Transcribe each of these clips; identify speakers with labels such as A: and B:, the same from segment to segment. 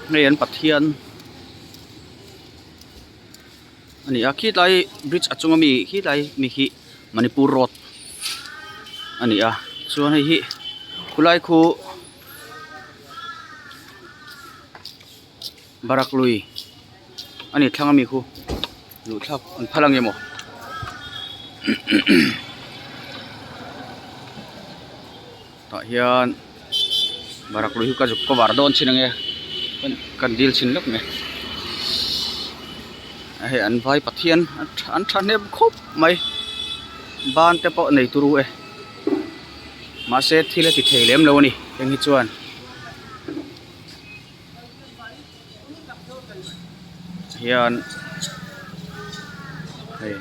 A: Hei an pathian a ni a khitlai bridge a chunga mi khitlai mi hi Manipur road a ni a chuan hei hi khulai khu Barak lui a ni thlang ami khu luh thlak an phal ang emaw tah hian Barak lui hi ka zuk cover dawn chin ange kan dil chhin lawk mai hei an vai pathian an thahnem khawp mai ban te pawh nei turu e mahse thil a ti thei lem lo a ni heng hi chuan. Hian hei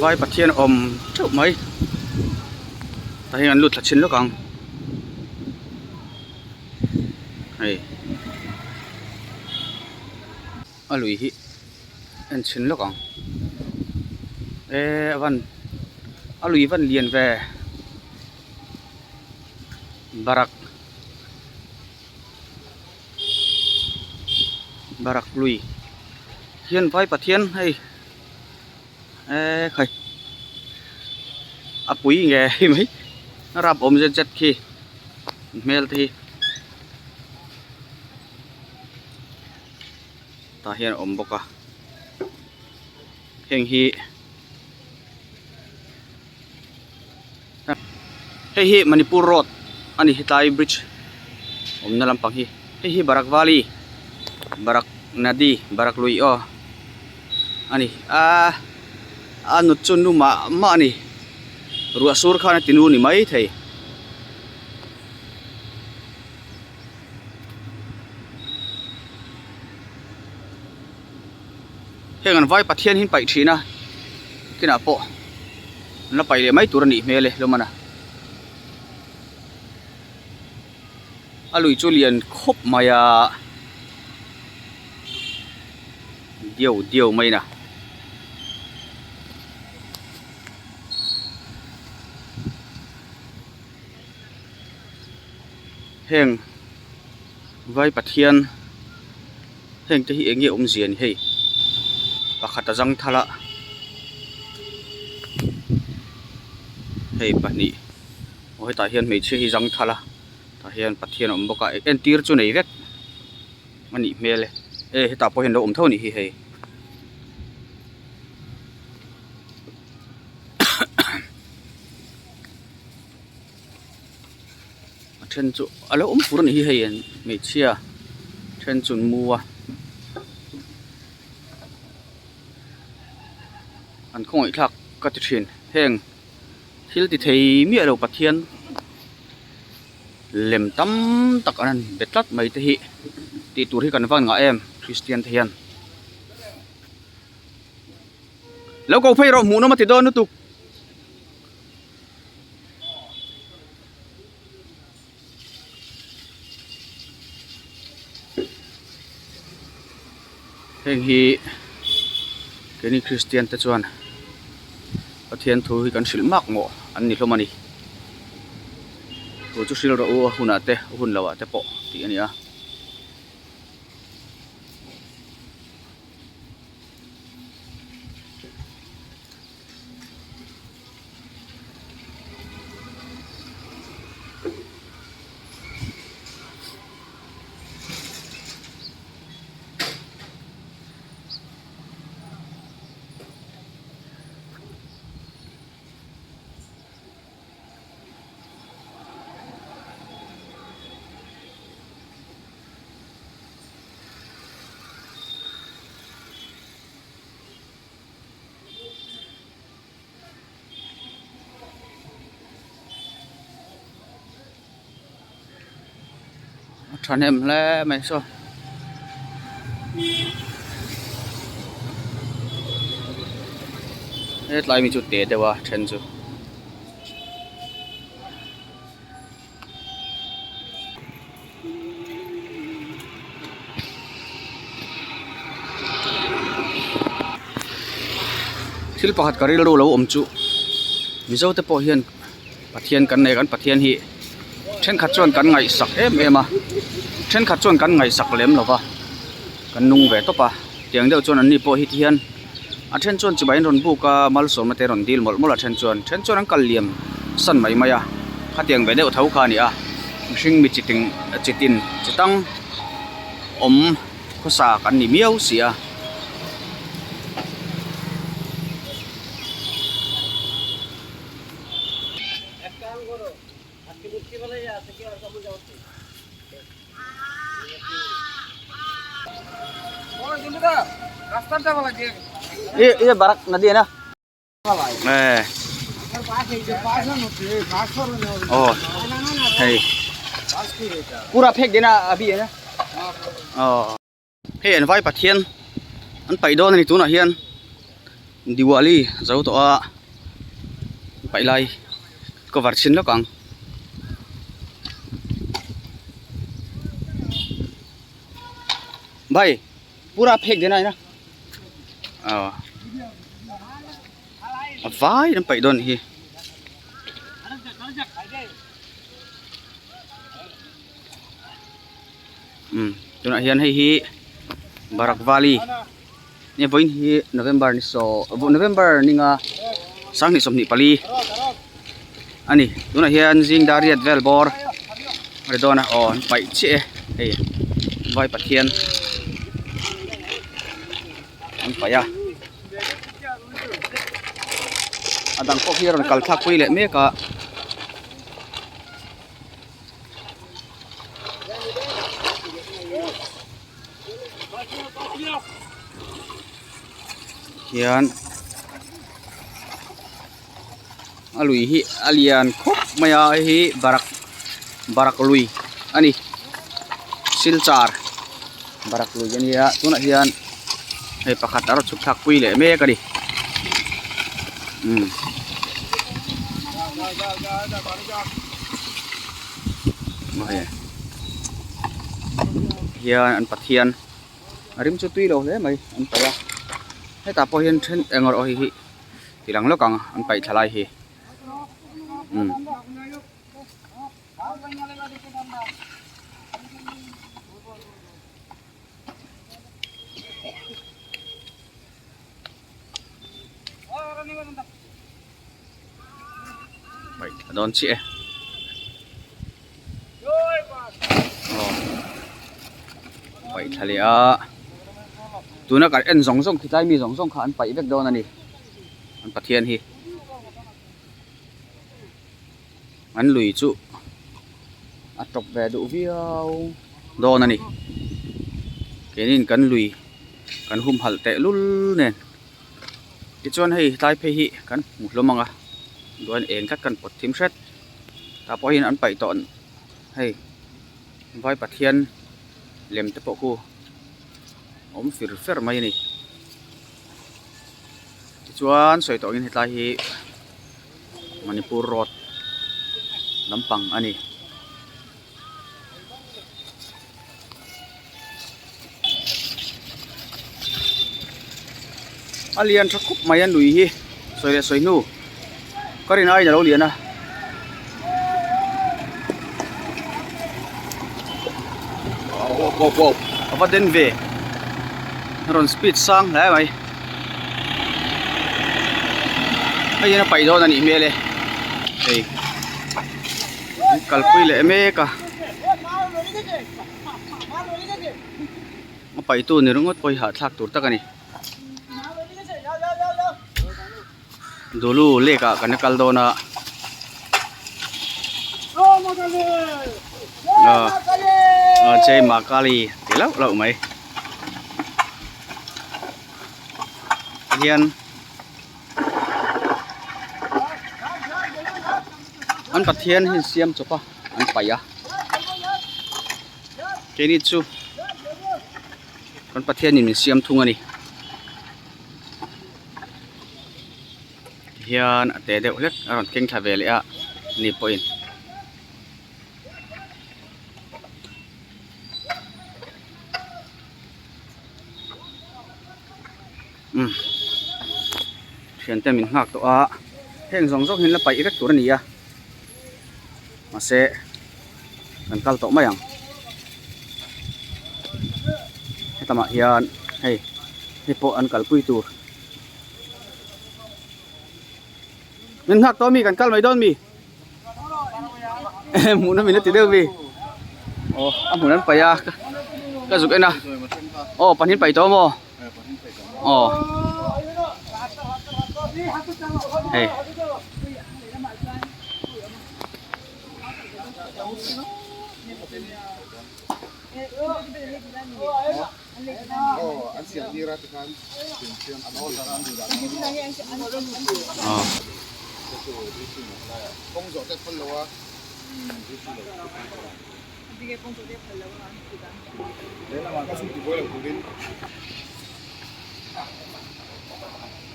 A: vai pathian awm theuh mai tah hian an lut thla chhin lawk ang hei a lui hi en chhin lawk ang eee a van a lui van lian ve barak barak lui hian vai pathian hei eee khai a pui nge hei mai a rap awm zet zet khi hmel te hi. Tah hian a awm bawk a heng hi hei hi Manipur road a ni hetlai bridge awmna lampang hi hei hi Barak valley Barak nadi Barak lui aw a ni a a nut chu nu mah mah a ni ruah sur khan a ti nu ni maithei. Heng an vai pathian hi an paih thin a kinah pawh an la paih leh mai tur a nih hmel e hlawm a a lui chu lian khawp mai a diau diau mai na. Heng vai pathian heng te hi eng nge awmzia ni hei pakhat a zang thal a hei pahnih aw hetah hian hmeichhia hi zang thal a tah hian pathian a awm bawk a entir chu nei vek a nih hmel e e hetah pawh hian a lo awm tho a nih hi hei. A then chu a lo awm fur a nih hi hei hmeichhia then chu an mu a an khawngaih thlak ka ti thin heng thil ti thei miah lo Pathian lem tam tak an han be tlat mai te hi tih tur hi kan van ngah em Kristian te hian. Lo ko phei rawh hmuh nawm a ti dawn lutuk. Heng hi keini Kristian te chuan Pathian thu hi kan hrilh mak mawh an ni hlawm a ni. Thu chu hrilh rawh u a hunah te a hun lohah te pawh tih a ni a. A thahnem hle mai saw hetlai mi chu te deuh a then chu. Thil pakhat ka rilru lo awm chu Mizo te pawh hian. Pathian kan nei a kan Pathian hi thenkhat chuan kan ngaihsak em em a thenkhat chuan kan ngaihsak lem lo va kan nung ve tawp a tiang deuh chuan an ni pawh hi ti hian a then chuan chibai an rawn buk a malsawmna te rawn dil mawlh mawlh a then chuan then chuan an kal liam san mai mai a khatiang ve deuh tho kha a ni a mihring mi chi ting chi tin chi tang awm khawsa kan ni miau si a. ये ये Barak नदी है ना ओ है पूरा फेंक देना अभी है ना ओ Hei an vai pathian an paih dawn a ni tunah hian Diwali zo tawh a paih lai cover chhin lawk ang. Bhai pura phek dena ina aw a vai an paih dawn hi. Umm tunah hian hei hi Barak Valley nge vawiin hi November ni saw November ninga sanghnih 24 a ni tunah hian zing dar riat vel bawr a ri dawn a aw an paih chiah e hei vai pathian an paih a a dang pawh khi a rawn kal thlak pui leh mek a. Hian a lui hi a lian khawp mai a hei hi barak barak lui a ni silchar barak lui a nia tunah hian hei pakhat a rawn chhuk thlak pui leh mek a ni umm. Hian an pathian a rim chu tui lo hle mai an paih a hetah pawh hian then eng erawh hei hi ti lang lawk ang an paih thla lai hi umm. Paih thla dawn chiah e. Aw paih thla leh a tuna kan en zawng zawng khi tlai mi zawng zawng kha an paih vek dawn a ni an pathian hi an lui chu a tawp ve duh viau dawn a ni keinin kan lui kan humhalh tehlul nen. Tichuan hei tlai phei hi kan hmu hlawm ang a duan eng tlat kan pawt thim hret tah pawh hian an paih tawh hei vai pathian lem te pawh khu awm fir fer mai a ni tichuan sawi tawh angin hetlai hi Manipur road lampang a ni. A lian tha khup mai a nui hi sawi leh sawi hnu ka rin aiin alo lian a wow wow a va den ve a rawn speed sang hle mai hei hian a paih dawn a nih hmel e hei. An kalpui leh mek a a paihtu ni ringawt pawh hi hahthlak tur tak a ni Dulu lake ah kan la kal dawn a aw Jai Ma Kali ti lauh lauh mai tihian. An pathian hi an siam chawp a an paih a keini chu kan pathianin min siam thung a ni tihian a te deuh hlek a rawn keng thla ve leh a ani pawhin. Umm thiante min nghak tawh a heng zawng zawng hi an la paih vek tur a ni a. Mahse kan kal tawh mai ang. Hetamah hian hei hei pawh an kalpui tur. Min nghak tawh mi kan kal mai dawn mi? Hmuhna min a ti deuh mi. Aw a hmun an paih a ka zuk en a. Aw pahnih paih tawh maw? Aw hei.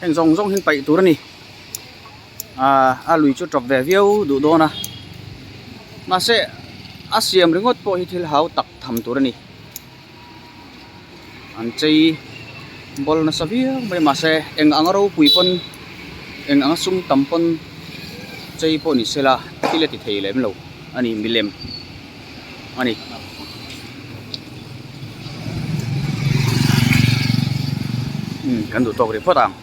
A: Heng zawng zawng hi an paih tur a ni ah a lui chu tawp ve viau duh dawn a mahse a siam ringawt pawh hi thil hau tak tham tur a ni an chei bawl nasa viau mai mahse eng anga ropui pawn eng anga sum tam pawn chei pawh ni sela thil a ti thei lem lo a ni milem a ni. Umm kan duh tawk rih phawt ang.